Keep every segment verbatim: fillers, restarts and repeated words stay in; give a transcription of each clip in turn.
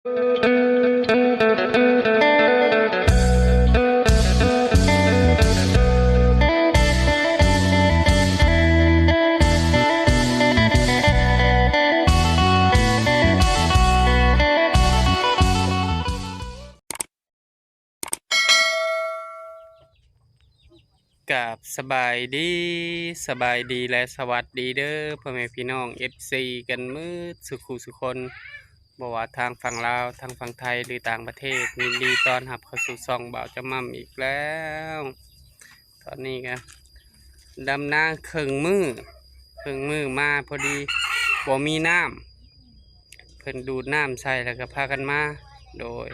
กับสบายดี สบายดีและสวัสดีเด้อ พ่อแม่พี่น้อง เอฟซี กันหมดสุขุสุคน บ่ว่าทางฝั่งลาว ทางฝั่งไทย หรือต่างประเทศ ยินดีต้อนรับเข้าสู่ช่องบ่าวจำม่ำอีกแล้ว ตอนนี้ก็ดำนาเคิ่งมื้อ เคิ่งมื้อมาพอดี บ่มีน้ำ เพิ่นดูดน้ำใส่แล้วก็พากันมา โดย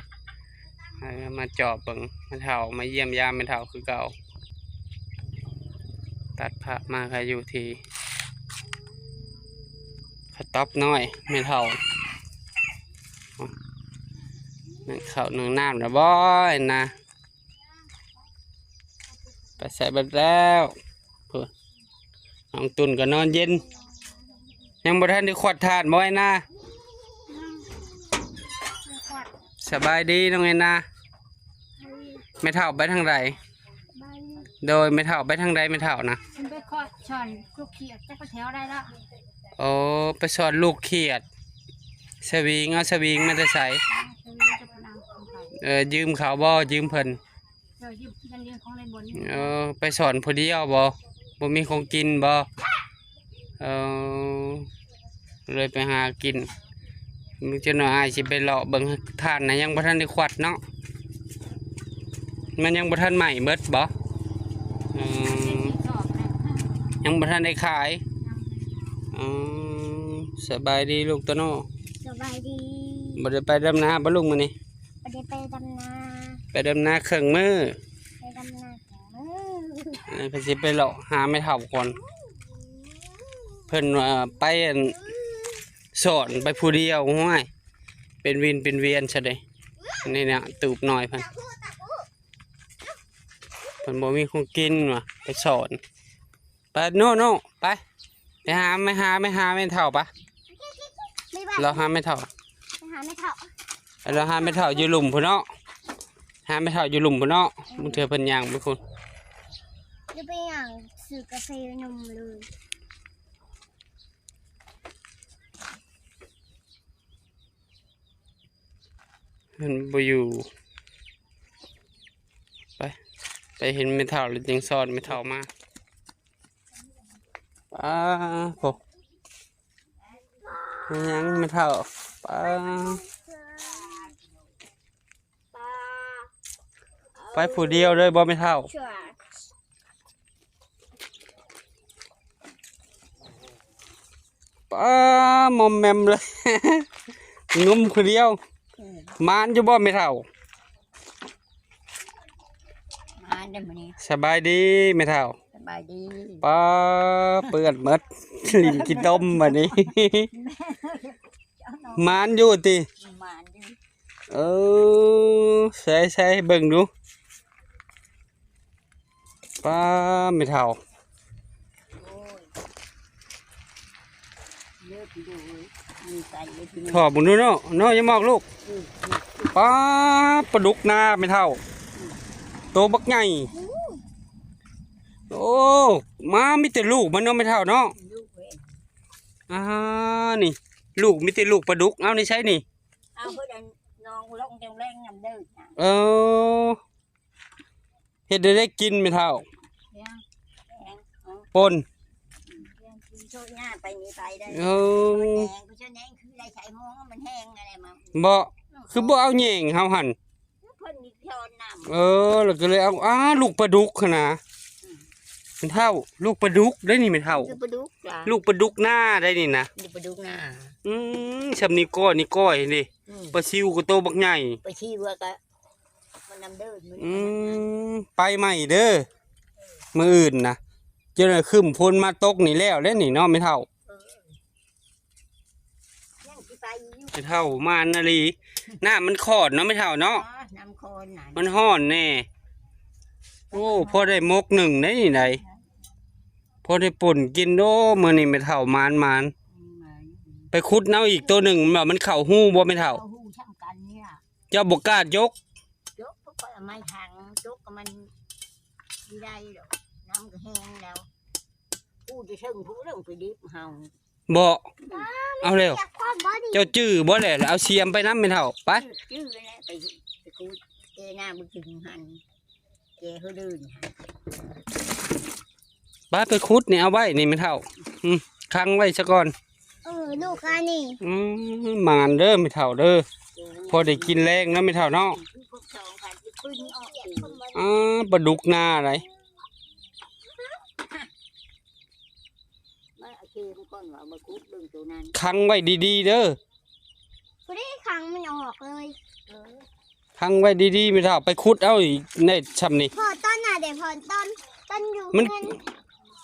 ให้มาจอบเบิ่งแม่เฒ่า มาเยี่ยมยามแม่เฒ่าคือเก่า ตัดภาพมาก็อยู่ที่กระต๊อบน้อยแม่เฒ่า นึ่งข้าวนึ่งน้ำแล้วบ่นะ ไปใส่เบิดแล้ว พุ้น น้องตุ่นก็นอนเย็น ยังบ่ทันได้ขวดถ่านบ่ไอ้นา สบายดีน้องไอ้นา แม่เฒ่าไปทางใด โดยแม่เฒ่าไปทางใดแม่เฒ่านะ มันไปขอดช่อนลูกเขียดจักไปแถวใดแล้ว โอ้ ไปสอนลูกเขียด สวิง เอาสวิงมาแต่ไส สวิงจะพนังของใคร เออ ยืมเขาบ่ ยืมเพิ่น เออ ยืม ยังยืมของในบน เออ ไปสอนผู้เดียวบ่ บ่มีของกินบ่ เออ เลยไปหากิน มื้อจักหน่อยอ้ายสิไปเลาะเบิ่งถ่านนะ ยังบ่ทันได้ขวัดเนาะ มันยังบ่ทันไหม้เบิดบ่ อืม ยังบ่ทันได้ขาย อืม สบายดีลูกโตโน่ สบายดี บ่ได้ไปดำนาบ่ลูกมื้อนี้ บ่ได้ไปดำนา ไปดำนาเคิ่งมื้อ ไปดำนาเคิ่งมื้อ เออ เพิ่นสิไปเลาะหาแม่เฒ่าก่อน เพิ่นว่าไปอัน สอนไปผู้เดียว ห้วย เป็นวินเป็นเวียนซะเด้ นี่นะ ตูบน้อยเพิ่น เพิ่นบ่มีของกินว่ะ ไปสอน ไปโน่โน่ ไป ไปหา ไปหา ไปหาแม่เฒ่าปะ ไม่ว่า เราหาแม่เฒ่า ไปหาแม่เฒ่า เราหาแม่เฒ่าอยู่ลุ่มพุ้นเนาะ หาแม่เฒ่าอยู่ลุ่มพุ้นเนาะ บางเทื่อเพิ่นย่างไปพุ้น จะไปย่างซื้อกาแฟนมเลย เพิ่นบ่อยู่ ไป ไปเห็นแม่เฒ่าแล้วจึงสอนแม่เฒ่ามา ป้าโห ยังแม่เฒ่า ป้า ไปผู้เดียวเลยบ่แม่เฒ่า ป้ามอมแมมเลย งมคนเดียว อืม หมานอยู่บ่แม่เฒ่า มาเด้อมื้อนี้ สบายดีแม่เฒ่า สบายดี ป้าเปื้อนหมด ลิ้นขี้ต้มบัดนี้ หมานอยู่ติ หมานอยู่ เออ ใส่ ใส่ เบิ่งดู ป้าแม่เฒ่า โอ้ย เลิกดูเลย มีใส่เลยทีนี้ ถอดบุญดูเนาะ เนาะ อย่ามอกลูก อืม ป้าปลาดุกนาแม่เฒ่า โตบักใหญ่ อู้ โอ้ มามีแต่ลูกมันเนาะแม่เฒ่าเนาะ ลูกเว้ย อ่า นี่ ลูกมีแต่ลูกปลาดุก เอานี่ใช้นี่ เอาเพิ่นเอาน้องลงจังแรงนำเด้อนะ เออ เฮ็ดได้ได้กินแม่เฒ่า เลี้ยง เลี้ยง เอา ป่น เลี้ยงกินโชคหญ้าไปนี่ไปได้ เออ มันแห้ง ผู้ชายแห้งคือได้ใช้ห้องมันแห้งอะไรมา บ่ คือบ่เอาแหย่งเฮาหั่น เพิ่นมีช้อนน้ำ เออ แล้วก็เลยเอา อ้า ลูกปลาดุกหั่นนะ อืม แม่เฒ่า ลูกปลาดุกได้นี่แม่เฒ่า คือปลาดุกล่ะ ลูกปลาดุกนาได้นี่นะ ลูกปลาดุกนา อืม ส่ำนี้ก้อยนี่ก้อยนี่ อืม ปลาซิวก็โตบักใหญ่ ปลาซิวก็ มันนำเด้อ มัน อืม ไปใหม่เด้อ มื้ออื่นนะ เจ้าหน่อยครึ้มฝนมาตกนี่แล้วเด้นี่เนาะแม่เฒ่า เออ ยังสิไปอยู่ แม่เฒ่ามานาลี น้ำมันขอดเนาะแม่เฒ่าเนาะ อ๋อ น้ำขอดน่ะ มันฮ้อนแน่ โอ้ พอได้มกหนึ่งได้นี่ได พอได้ป่นกิน โอ้ มื้อนี้แม่เฒ่าหมานหมาน อืม ไปขุดเอาอีกตัวหนึ่ง มันเข้าฮูบ่แม่เฒ่า เข้าฮูช่างกะ อันเนี้ย เจ้าบ่กล้ายก ยกเพราะว่าไม้ถัง ยกก็มันบ่ได้ดอก น้ำก็แห้งแล้ว ผู้จะเชิงผู้ลงไปดิบเฮา บ่ เอาแล้ว เจ้าจื้อบ่แหละ เอาเสียมไปนำแม่เฒ่า ไป จื้อแล้วไป ไปขุดแกหน้าบ่ถึงหั่น แกเฮาเดินหั่น ไป ไปขุดนี่เอาไว้นี่แม่เฒ่า อืม ขังไว้ซะก่อน เออ ลูกค้านี่ อืม หมานเด้อแม่เฒ่าเด้อ พอได้กินแลงเนาะแม่เฒ่าเนาะ คือพวกสองพันที่ขึ้นออกปี อ่า ปลาดุกนาอะไร มาเอาเชมันก่อนว่ามาขุดเบิ่งตัวนั้น ขังไว้ดีๆเด้อ บ่ได้ขังมันออกเลย เออ ขังไว้ดีๆแม่เฒ่า ไปขุดเอาอีกในช่ำนี่ พอตอนน่ะเด้ พอตอน ตอนอยู่ มัน เพิ่น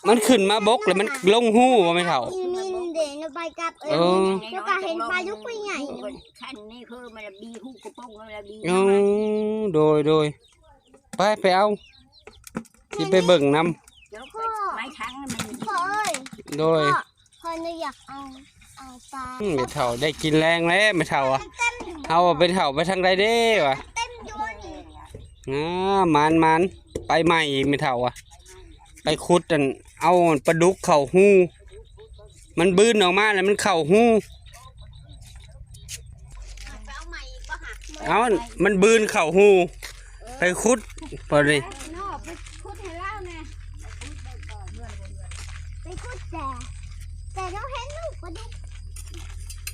มันขึ้นมาบกแล้วมันลงฮู้บ่แม่เฒ่า อีมินเด้ นำไปกับเอิ้น เออ แล้วก็เห็นปลาดุกใหญ่ ขั้นนี้คือมันละบีฮู้กระป๋องมันละบี อ๋อ โดย โดย ไป ไปเอา สิไปเบิ่งนำ เดี๋ยวก็ไม้ทั้งมัน พ่อเอ้ย โดย พ่อ พ่อหนูอยากเอา เอาปลา อืม แม่เฒ่าได้กินแลงแล้วแม่เฒ่าอะ เต็มอยู่ เอาไปเฒ่าไปทางใดเด้วะ เต็มอยู่นี่ อ่า หมานหมาน ไปใหม่อีกแม่เฒ่าอะ ไปขุดอัน เอาปลาดุกเข้าฮู มันบืนออกมาแล้วมันเข้าฮู ไปเอาใหม่อีกบ่หะ เอา มันบืนเข้าฮู ไปขุด พอดี นอกไปขุดให้ลาวแหน่ ไปขุดแต่ แต่เราเห็นลูกปลาดุก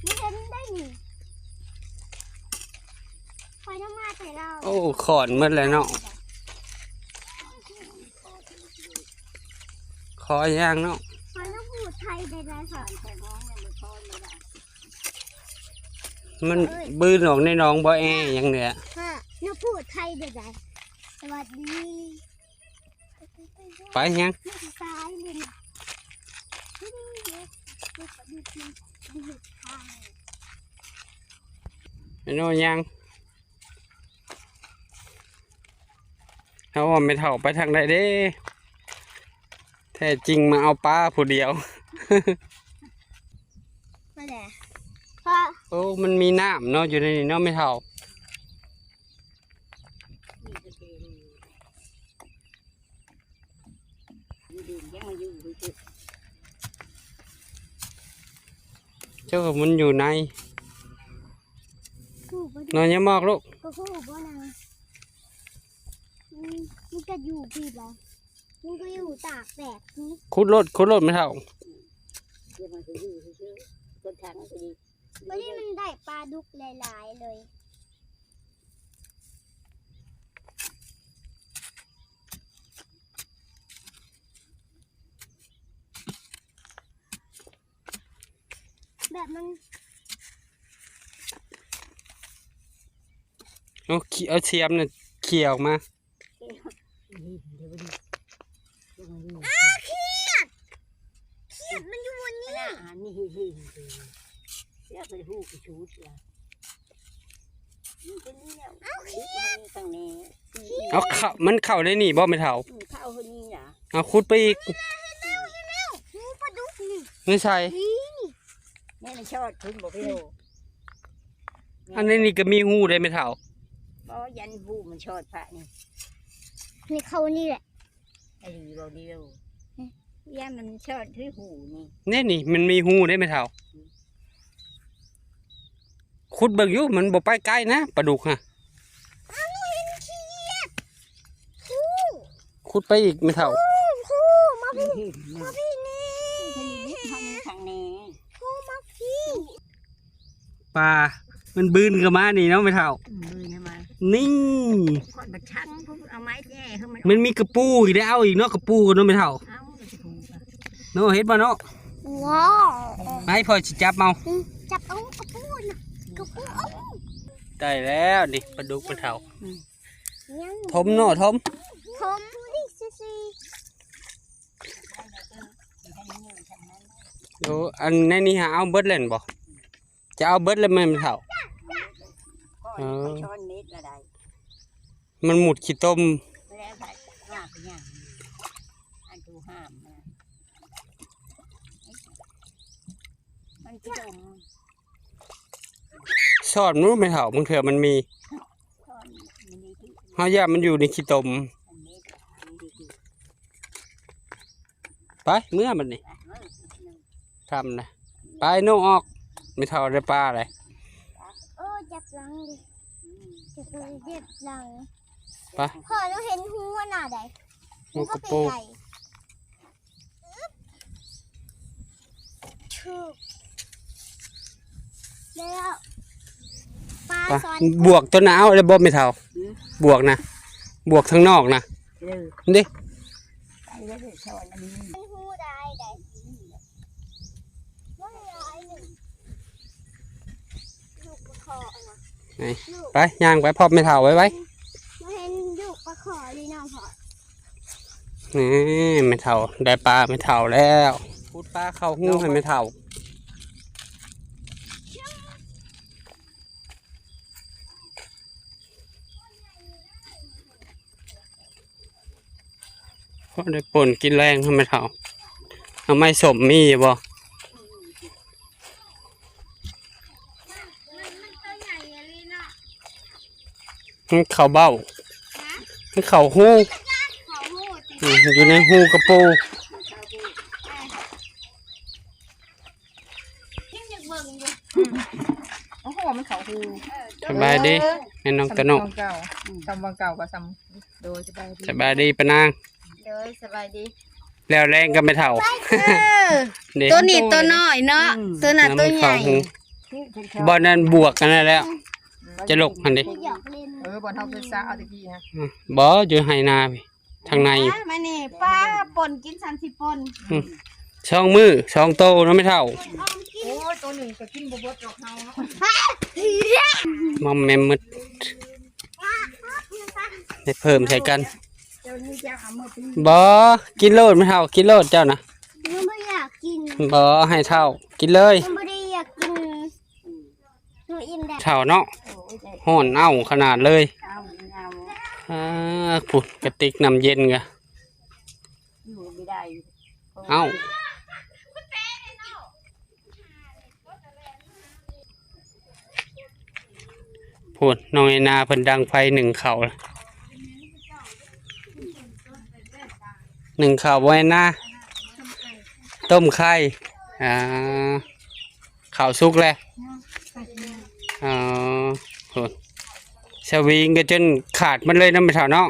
บ่เห็นได้นี่ ข้อยนำมาแต่ลาว โอ้ ขอนหมดแล้วเนาะ ขอย่างเนาะ ข้อยนำพูดไทยได้หลายค่ะ มัน เอ้ย บืนออกในหนองบ่อแอหยังเนี่ย ค่ะ นำพูดไทยได้หลาย สวัสดี ไปยัง ซ้ายเลยนะ ไอ้โน่ยัง เอาว่าแม่เฒ่าไปทางใดเด้ แท้จริงมาเอาปลาผู้เดียว นั่นแหละ เพราะ โอ้ มันมีน้ำเนาะ อยู่ในนี้เนาะแม่เฒ่า เจ้าของมันอยู่ใน ถูกปะ นอนยังมอกลูก ก็ถูกปะนะ อืม มันก็อยู่ผิดเหรอ มันก็อยู่ตากแดดนี่ ขุดโลด ขุดโลดแม่เฒ่า เดี๋ยวมันจะอยู่ซื่อๆ ต้นทางมันจะดี วันนี้มันได้ปลาดุกหลายๆเลย แบบมัน เอาขี้ เอาเสียมเนี่ยเขี่ยออกมา อ้าว เขียด เขียดมันอยู่บนนี้ อันนี้เห็นเห็นเสียไปหูกระชูดละ มันเป็นนี่แล้ว เอ้า เขียด มันข้างนี้ เอาเข้า มันเข้าในนี่บ่แม่เฒ่า มันเข้าคนนี้นะ เอาขุดไปอีก เห็นแล้ว เห็นแล้ว หูปลาดุกนี่ ไม่ใช่ นี่ นี่มันชอดขึ้นบ่พี่โล อันนี้นี่ก็มีฮูได้แม่เฒ่า บ่ ยันฮูมันชอดพระนี่ นี่เข้านี่แหละ ไอ้ดีบ่ดีโล อืม ยันมันชอดที่ฮูนี่ นี่นี่มันมีฮูได้แม่เฒ่า ขุดเบิ่งอยู่ มันบ่ไปไกลนะ ปลาดุกฮะ อ้าว หนูเห็นเขียด ครู ขุดไปอีกแม่เฒ่า ครู ครู มาพี่ นี่ มาพี่นี่ ทางนี้ ครู มาพี่ ปลา มันบืนเข้ามานี่เนาะแม่เฒ่า อืม บืนเข้ามา นี่ คนมาชัก เอาไม้แย่ให้มัน มันมีกระปูอีก ได้เอาอีกเนาะ กระปูกันเนาะแม่เฒ่า เอากระปูอะ เนาะ เห็นบ่เนาะ ว้าว ไป พ่อสิจับเอา อืม จับเอากระปูน่ะ กระปู เอา ได้แล้วนี่ ปลาดุกแม่เฒ่า อืม ยัง ถมเนาะ ถม ถมนี่ซื่อๆ โอ้ อันในนี้หาเอาเบิดเลยบ่ จะเอาเบิดเลยแม่นเฒ่า เออ ช้อนเม็ดละได้ มันหมุดขี้ต้ม ไม่ได้ใส่ห้ามไปอย่างนี้ อันดูห้ามนะ มันขี้ต้ม ซ่อนมันไม่เท่า บางเทื่อมันมี เฮาย่านมันอยู่ในขี้ตม ไป เมือบัดนี้ ค่ำนะ ไป โน่ออก ไม่เท่าได้ปลาเลย โอ้ จับหลังดิ จับหลัง จับหลัง ไป พ่อ หนูเห็นฮู้อันน่ะใด ฮูกระปู มันก็เป็นไง ถูก แล้ว ปลา ไป ซ้อน บวกตัวหนาวเลยบ่ ไม่เท่า อืม บวกนะ บวกทางนอกนะ เออ นี่ ไปเลย สอนอันนี้ ฮู้ได้ใด ว่าอะไรหนึ่ง ลูกปลาคออะนะ นี่ ลูก ไป ย่างไป พร้อมไม่เท่า ไว้ไว้ มาเห็นลูกปลาคอเลยเนาะพ่อ นี่ ไม่เท่า ได้ปลาไม่เท่าแล้ว พุดปลาเข้าฮูให้ไม่เท่า พอได้ป่นกินแรงให้ไม่เท่า เอาไม้สมมีอยู่บ่ มัน มันตัวใหญ่อะลีเนาะ มันเข้าเบ้า ฮะ มันเข้าฮู เข้าฮูติ อืม อยู่ในฮูกระปู ยังอยากเบิ่งอยู่ อืม โอ้โห มันเข้าฮู เออ สบายดี เออ แม่น้องตะโน สำเก่า อืม สำวังเก่ากับสำ โดย สบายดี สบายดีป้านาง โดย สบายดี แล้วแรงก็ไม่เท่า เออ นี่ ตัวนี้ตัวน้อยเนาะ อืม ตัวนั้นตัวใหญ่ แล้วมันเข้าฮู บ่อนนั้นบวกกันนั่นแหละ จะลกหั้นดิ อยากเล่น เออ บ่อนเฮาไปซะเอาตะกี้ฮะ อืม บ่อยู่ไฮนาพี่ ทางใน อ่ะ มานี่ ปลาป่นกิน สามสิบ ป่น อืม สองมื้อ สองโตเนาะไม่เท่า โอ้ย ตัวหนึ่งก็กินบ่เบิดดอกเฮาเนาะ มอมแมมหมด ได้เพิ่มใส่กัน เดี๋ยวนี้จะเอามาปิ้ง บ่ กินโลดไม่เท่า กินโลดเจ้านะ หนูไม่อยากกิน บ่ ให้เท่า กินเลย หนูไม่ได้อยากกิน หนูอิ่มแล้ว เท่าเนาะ โอ้ย ได้ ฮ้อนเอ้าขนาดเลย เอา เอา อ่า พุ้น กระติกน้ำเย็นกะ อยู่ไม่ได้ เอ้า พุ้น น้องไอนาเพิ่นดังไฟหนึ่งข้าว หนึ่งข้าวบ่ไอนา ต้มไข่ อ่า ข้าวสุกแล้ว อ๋อ พุ้น สวิงก็จนขาดมันเลยนะไม่เท่าเนาะ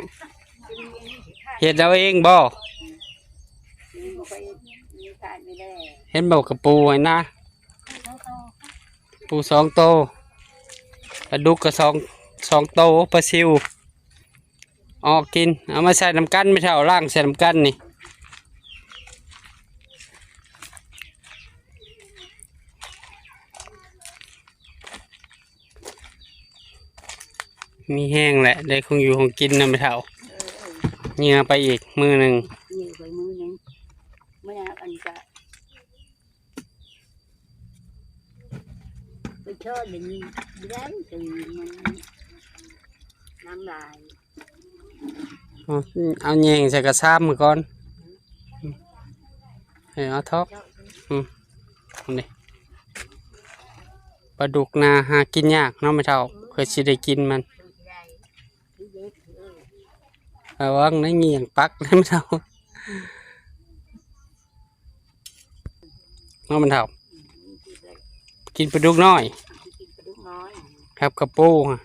เฮ็ดเอาเองบ่ เห็นบอกกับปูไว้นะ ปูสองโต ปลาดุกก็สอง สองโต ปลาซิว ออกกิน เอามาใส่น้ำกันไม่เท่า ล้างใส่น้ำกันนี่ มีแฮงแหละ ได้ของอยู่ของกินนะไม่เท่า เออ เออ เหยื่อไปอีกมื้อหนึ่ง เหยื่อไปมื้อหนึ่ง มื้อนั้นอันจะ ไปทอดอย่างนี้ไม่ได้ คือมันน้ำลาย เอา เอาแยงใส่กระซ้ำมาก่อน เออ เอาทอก อืม นี่ ปลาดุกนาหากินยากเนาะไม่เท่า เพื่อสิได้กินมัน ระวังนะ เงี่ยงปักนะไม่เท่า เนาะไม่เท่า กินปลาดุกน้อย ครับ กระปูฮะ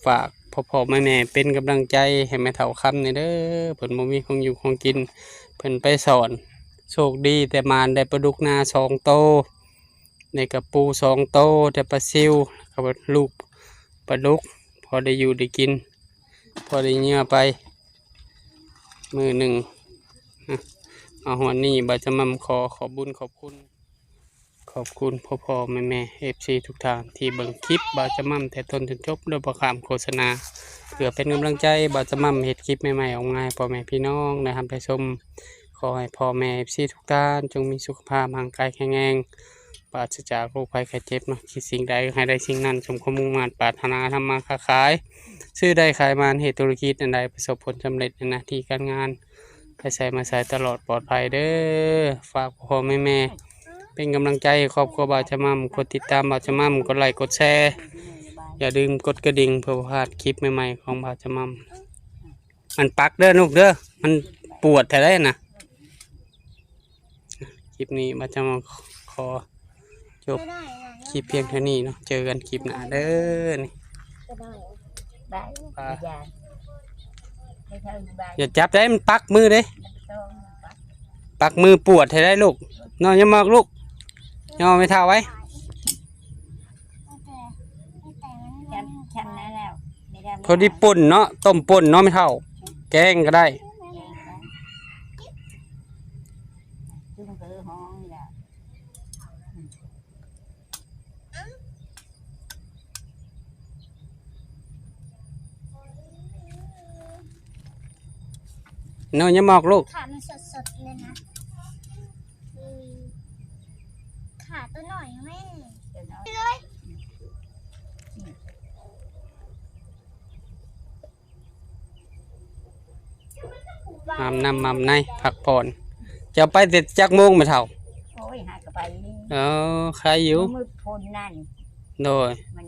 ฝากพ่อๆแม่ๆเป็นกำลังใจให้แม่เฒ่าคำนี่เด้อ เพิ่นบ่มีของอยู่ของกิน เพิ่นไปสอน โชคดีแต่หมานได้ปลาดุกนาสองโต ได้กระปูสองโต ได้ปลาซิว แล้วก็ลูกปลาดุก พอได้อยู่ได้กิน พอได้เหยื่อไป มื้อหนึ่ง อ่ะ เอาฮอดนี้ บ่าวจำม่ำขอขอบบุญขอบคุณ ขอบคุณพ่อๆแม่ๆ เอฟซี ทุกท่านที่เบิ่งคลิปบ่าวจำม่ำแต่ต้นจนจบ โดยบ่ข้ามโฆษณา เพื่อเป็นกำลังใจบ่าวจำม่ำเฮ็ดคลิปใหม่ๆออกมาให้พ่อแม่พี่น้องได้รับได้ชม ขอให้พ่อแม่ เอฟซี ทุกท่านจงมีสุขภาพร่างกายแข็งแรง ปราศจากโรคภัยไข้เจ็บเนาะ คิดสิ่งใดให้ได้สิ่งนั้น สมความมุ่งมาดปรารถนา ทำมาค้าขาย ซื้อได้ขายมา เฮ็ดธุรกิจอันใดประสบผลสำเร็จในหน้าที่การงาน ไปไสมาไสตลอดปลอดภัยเด้อ ฝากพ่อแม่แม่ เป็นกำลังใจให้ครอบครัวบ่าวจำม่ำ กดติดตามบ่าวจำม่ำ กดไลค์กดแชร์ อย่าลืมกดกระดิ่งเพื่อบ่พลาดคลิปใหม่ๆของบ่าวจำม่ำ มันปักเด้อลูกเด้อ มันปวดแท้ได้นะ คลิปนี้บ่าวจำม่ำขอจบคลิปเพียงเท่านี้เนาะ เจอกันคลิปหน้าเด้อนี่ ได้ อ่า อย่าไม่ใช่บาย อย่าจับได้ มันปักมือเด้ ต้อง ปักมือปวดให้ได้ลูก นอนอย่ามอกลูก ย่อไม่เท่าไว้ แค่แค่นั้นแล้วไม่ได้ พอดีป่นเนาะ ต้มป่นเนาะไม่เท่า แกงก็ได้ จุ่มเกลือห้องนี่แหละ นอนอย่ามอกลูก ขามันสดๆเลยนะอืมขาตัวหน่อยแม่ เดี๋ยวน้อย เลย อาบน้ำอาบในพักผ่อน จะไปแต่จักโมงไม่เท่า โอ้ยหากระไปนี่ เออใครอยู่ มืดพลนั่น โดย มัน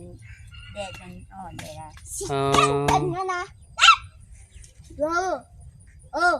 แดดมันอ่อนเลยละ เออ เต็มแล้วนะเออเออ